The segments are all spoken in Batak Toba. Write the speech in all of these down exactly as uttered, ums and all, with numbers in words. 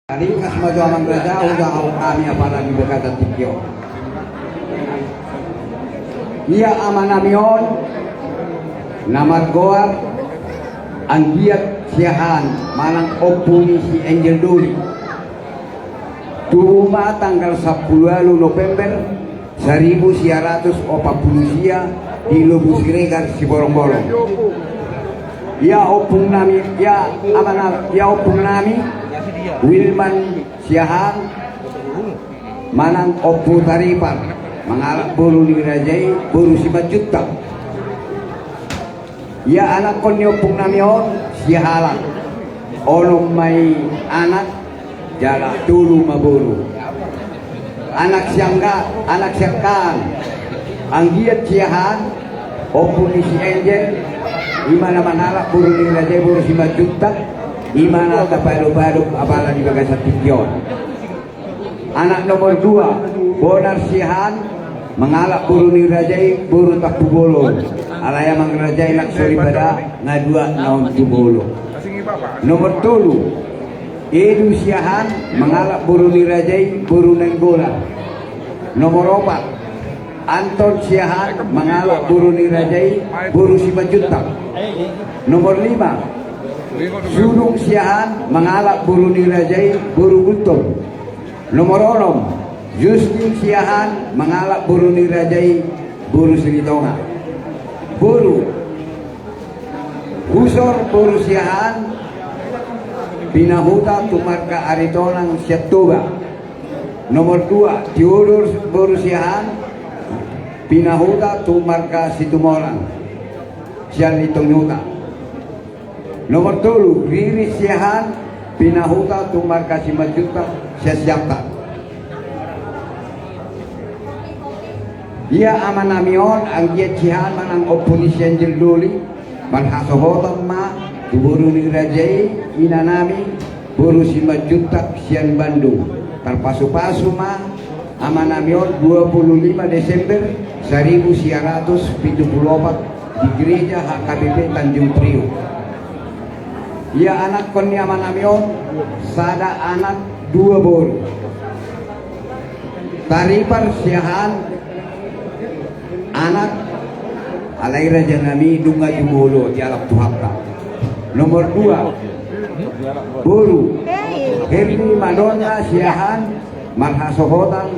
Ringkas ma jo amang raja, hujaha hami apala di bagasan tingki on. Ia amanami on na margoar Anggiat Siahaan manang ompu ni si Angel Doli. Tubu ma tanggal sampulu ualu November saribu sia ratus opat pulu sia di Lobu Siregar Sibolongbolong. Ia ompung nami, ia amana, ia ompung nami Wilman Siahaan manang Ompu Taripar, mangalap boru ni raja i boru Simanjuntak. Ia anakkon ni ompung nami on Siahaan, onom ma i anak jala tolu ma boru. Anak siangga, anak sianggaan Anggiat Siahaan, ompu ni si Angel, i ma na mangalap boru ni raja i boru Simanjuntak, i ma na tapadopadop apala di bagasan tingki on. Anak nomor dua, Bonar Siahaan, mangalap boru ni raja i boru Tampubolon. Alai amang raja i nang soripada nga dua naung jumolo. Nomor tolu, Edu Siahaan, mangalap boru ni raja i boru Nainggolan. Nomor opat, Anton Siahaan, mangalap boru ni raja i boru Simanjuntak. Nomor lima, Sudung Siahaan, mangalap boru ni raja i boru Guntur. Nomor onom, Justin Siahaan, mangalap boru ni raja i boru Silitonga. Boru, Husor boru Siahaan, pinahuta tu marga Aritonang sian Toba. Nomor dua, Tiodor boru Siahaan, pinahuta tu marga Situmorang sian Lintong Huta. Nomor tolu, Riri Siahaan, pinahuta tu marga Simanjuntak sian Siantar. Ia amanami on Anggiat Siahaan manang ompu ni si Angel Doli, marhasohotan ma tu boru ni raja i inanami boru Simanjuntak sian Bandung. Tarpasupasu ma amanami on dua pulu lima Desember saribu sia ratus pitu pulu opat di gereja H K B P Tanjung Priok. Ia anakkon ni amanami on sada anak dua boru. Taripar Siahaan anak, alai rajanami nunga jumolo dialap Tuhanta. Nomor dua, boru Herni Madonna Siahaan, marhasohotan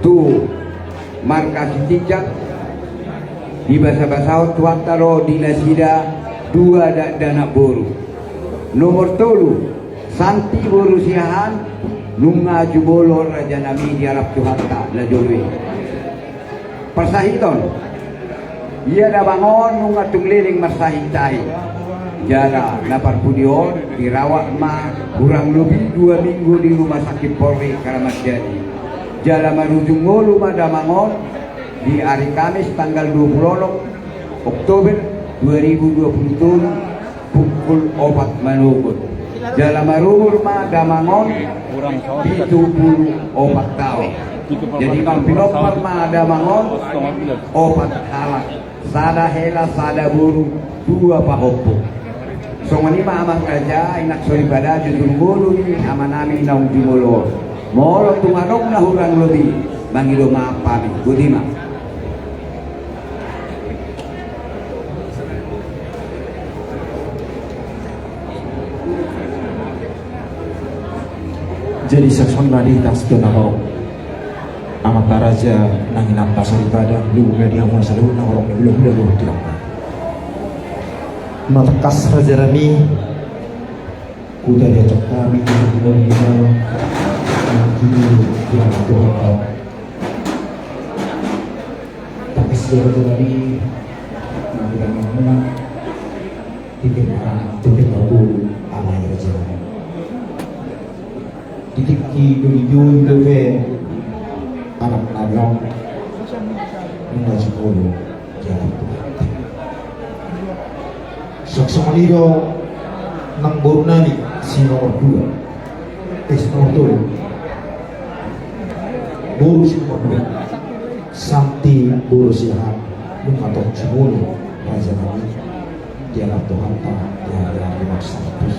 tu marga Sitinjak, dibasabasahon Tuhanta do di nasida dua dakdanak boru. Nomor tolu, Santi boru Siahaan, nunga jumolo rajanami dialap Tuhanta na jolo i. Parsahiton, ia damang on nunga tung leleng marsahit tahi. Jala na parpudi on dirawat ma hurang lobi dua minggu di rumah sakit Polri Kramat Jati. Jala marujung ngolu ma damang on di ari Kamis tanggal dua pulu onom Oktober dua ribu dua pulu tolu pukul opat manogot. Jala marumur ma damang on pitu pulu opat taon. Jadi manang pinompar ma damang on opat halak, sada hela, sada boru, dua pahompu. Songon i ma amang raja, i nang soripada jujur ngolu ni amanami naung jumolo on. Molo tung adong na hurang lobi, mangido maaf hami. Boti ma. Jadi songon i ma di atas tu na horong amanta raja nang inanta soripada, luhut ma di hamu na saluhutna horong ni hulahula dohot tulang. Matangkas rajanami, huta diajak hami di hulahula, nang di hulahula dohot tulang. Tapi saudara-saudari, nang di dalam rumah, di tempat, di tempat guru, alai raja. Di tingki doli-doli dope, anak nami on, nunga jumolo dialap Tuhanta. Songon i do nang boru nami si nomor dua. Eh, si nomor tolu. Boru si nomor dua. Santi boru Siahaan. Nunga tong jumolo rajanami dialap Tuhanta di ari-ari marsampit.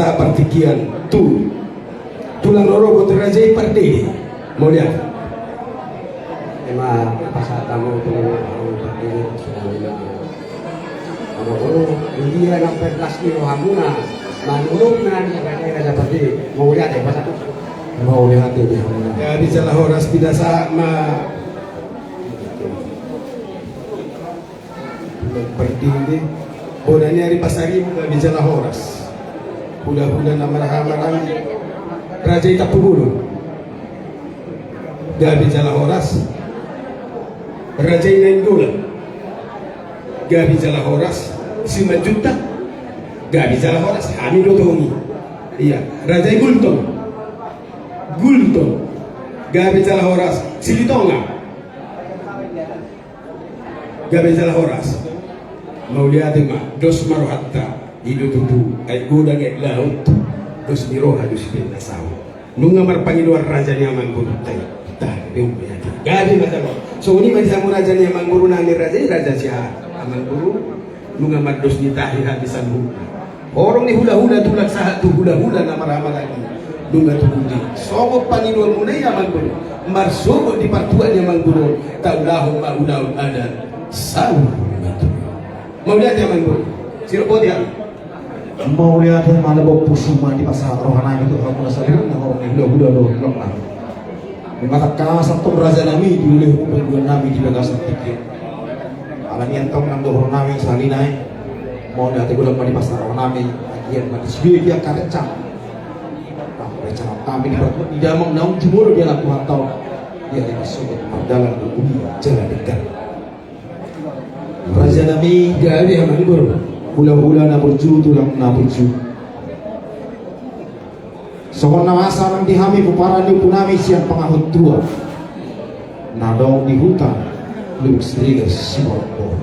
sahat partingkian tu tulang rorobot raja i pardede. Mauliate. Ima pasahat hamu tu hamu pardede. Hamu boru, di dia na perlas ni rohamuna manurutna ni raja-raja pardede. Mauliate pasahat. Mauliate di hamuna. Gabe jala horas. Pinasahat ma pardede, bona ni ari Pasaribu, gabe jala horas. Hulahula na marhahamaranggi, raja i Tampubolon, gabe jala horas. Raja i Nainggolan, gabe jala horas. Simanjuntak, gabe jala horas. Hami do tong i. Ia, raja i Gultom, Gultom, gabe jala horas. Silitonga, gabe jala horas. Mauliate ma, dos ma rohanta. I do tutu, aek godang aek laut, dos ni roha do sipe na saut. Nunga marpangidoan raja ni amangborunta i. Tahe pe umai ate. Gabe ma jala horas. Songon i ma di hamu raja ni amangboru nami, raja i, raja sian amangboru. Nunga mardos ni tahi hami saluhutna. Horong ni hulahula tulang sahat tu hulahula na marhahamaranggi. Nunga tubu di songon pangidoanmuna i amangboru, marsogot di partua ni amangboru, taulahon ma ulaon adat saur matua. Mauliate amangboru. Sirop boti ya. Mauliate ma na boppu suma dipasahat rohanami tu hamuna saluhutna horong ni hulahula dohot tulang nami. Nunga tangkas antong rajanami diulihon pangidoannami di bagasan tingki on. Alani antong nang dohononnami sahali nai. Mauliate godang ma dipasahat rohanami, agian ma di sude dia karencang. Nang rencang hami di partua ni damang naung jumolo dialap Tuhanta on. Dia di pasogot mardalan do uli jala denggan. Rajanami, gabe amangboru. Hulahula na burju, tulang na burju. Songon na masa nang di hami pomparan ni ompunami sian pangaho tua na adong di huta Lubuk Siregar Siborongborong.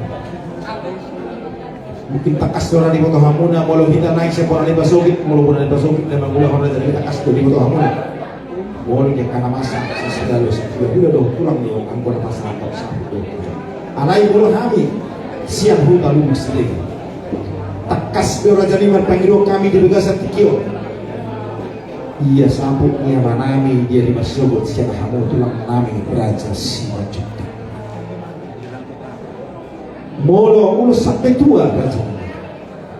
Mungkin tangkas do na diboto hamuna molo hita naeng sian bona ni pasogit, molo bona ni pasogit na mangulahon raja, tangkas do diboto hamuna. Molo di angka na masa sisada do, sisada do, tulang do, anggo na masa antong sapu do. Alai molo hami sian huta Lubuk Siregar, tangkas do rajanami marpangidoan hami di bagasan tingki on. Ia saput ni amanami dia dipasogot sian hamu tulangnami Raja Simanjuntak. Molo ulos sampe tua raja,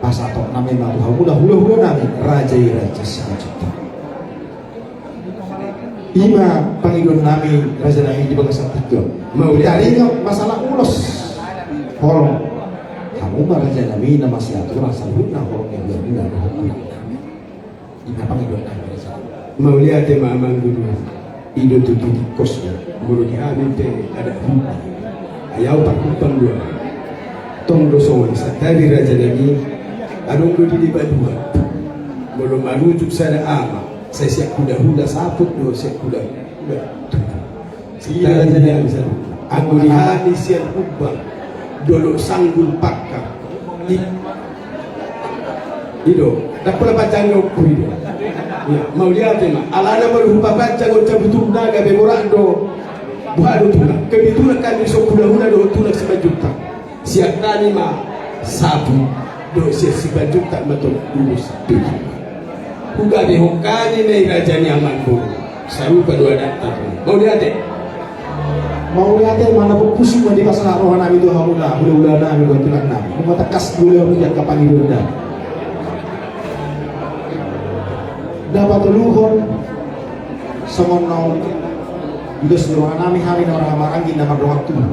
pasahatonnami ma tu hamuna hulahulanami raja i Raja Simanjuntak. Ima pangidoannami rajanami di bagasan tingki on. Mauliate. Taringot masalah ulos, holong, hamu ma rajanami na masiatur asa luhut na holong ni hulahula dohot tulangnami. Ima pangidoannami raja. Mauliate ma amangboru. I do tutu tingkosna. Molo di hami pe adat humbang. Ai ahu parhumbang do ahu. Tong do songon i, santabi rajanami. Adong do di deba dua. Molo marujuk sada ama, sai sian hulahula saput do, sian hulahula tubu. Anggo di hami sian humbang, Dolok Sanggul Pangkang. I do, ndang pola panjang ni ompu i do. Ia, mauliate ma. Alana molo hupapanjang on, jabu tubu na gabe borat do. Boha do tulang? Kebetulan hami so hulahula dohot tulang Simanjuntak. Sian hami ma saput dohot sian Simanjuntak ma tong ulos. Hugabehon hami ma i raja ni amangboru. Sarupa do adatta. Mauliate. Mauliate ma na boppu suma dipasahat rohanami tu hamuna hulahulanami dohot tulangnami. Nunga tangkas diulihon di angka pangidoannami. Dapot uluhon songon naung idos ni rohanami hami na marhahamaranggi na mardongan tubu.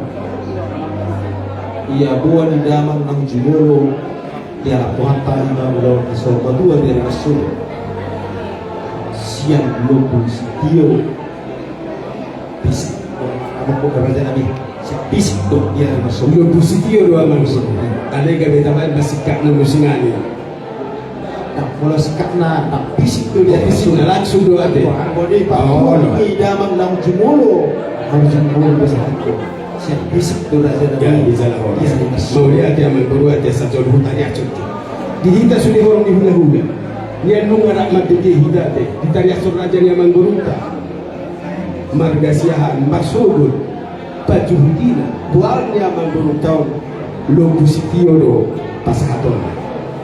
Ia boa ni damang naung jumolo dialap Tuhanta, ima ulaon ni saur matua di ari na so. Sian lombu sitio. Pisik. Amang boru rajanami. Sian pisik do di ari na so. Lombu sitio do amang boru. Alai gabe tabaen ma singkatna muse nangkin. Ndang pola singkatna, ndang pisik do di ari na so. Pisik na langsung do ate. Wah, anggo di partua ni damang naung jumolo. Naung jumolo do sahit. Sian pisik do rajanami. Jadi jala horas. Mauliate amang boru, ate, asa jolo hutariashon. Di hita sude horong ni hulahula. Nian nunga rap mandengke hita ate. Ditariashon raja ni amangborunta. Marga Siahaan, marsogot panjuhutina. Boaon ni amangborunta on lombu sitio do pasahatonna.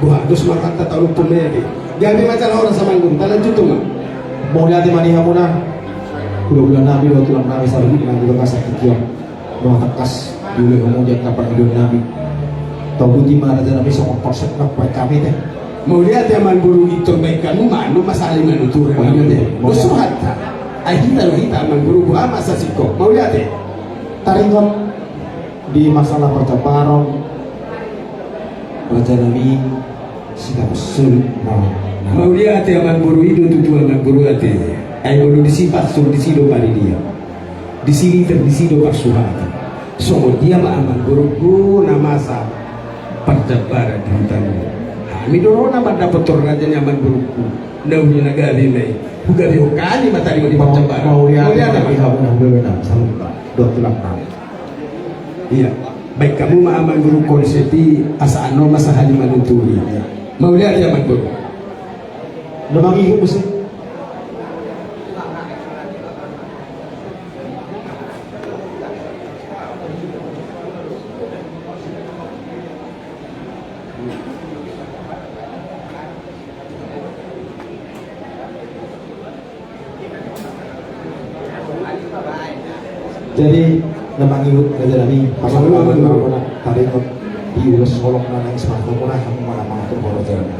Boha dos ma rohanta, tauluhon ma i ate. Gabe ma jala horas amangboru, talanjuthon ma. Mauliate ma di hamuna hulahulanami dohot tulangnami saluhutna di bagasan tingki on. Nunga tangkas diulihon hamu di angka pangidoannami. Tauduti ma rajanami songon konsep na hubaen hami ate. Mauliate amangboru, pintor baen hamu ma, nunga sahali manuturi. Mauliate. Dos rohanta. Ai hita do hita amangboru, boha ma sasingkop. Mauliate. Taringot di masalah parjambaron rajanami. Mauliate amangboru, i do tutu amangboru ate. Ai molo disi pansur disi do paridian. Disi liter disi do parsuhatan. Songon dia ma amangboru, na masa parjambaran di hutami. Hami do ro na mandapothon raja ni amangborungku. Na uli na gabe ma i. Hugabehon hami ma taringot di parjambaran. Mauliate. Mauliate ma di hamuna hulahulanami saluhutna dohot tulangnami. Ia, baen hamu ma amangboru konsep i, asa annon ma sahali manuturi. Mauliate amangboru. Na mangihut muse. Jadi, na mangihut raja nami, pasalamon ma taringot di ulos holong na naeng sipasahaton muna, hamu ma na mangatur, raja nami.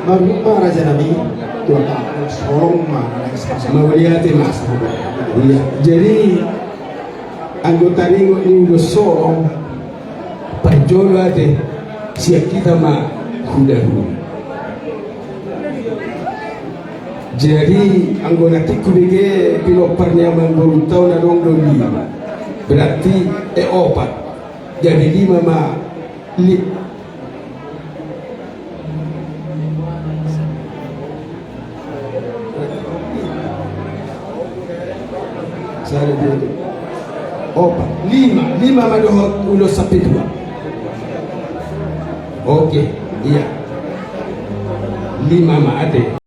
Marhite ma raja nami, tu angka holong ma na naeng sipasahaton. Mauliate ma. Iya, jadi anggo taringot ni ulos holong, parjolo ate, sian hita ma hudahula. Jadi anggo na tingki bege pinompar ni amangborunta on adong do lima. Berarti, eh, opat. Jadi lima ma, li- Sada, dua, tiga, opat, lima, lima ma dohot ulos sapitua. Oke, iya. Lima ma ate.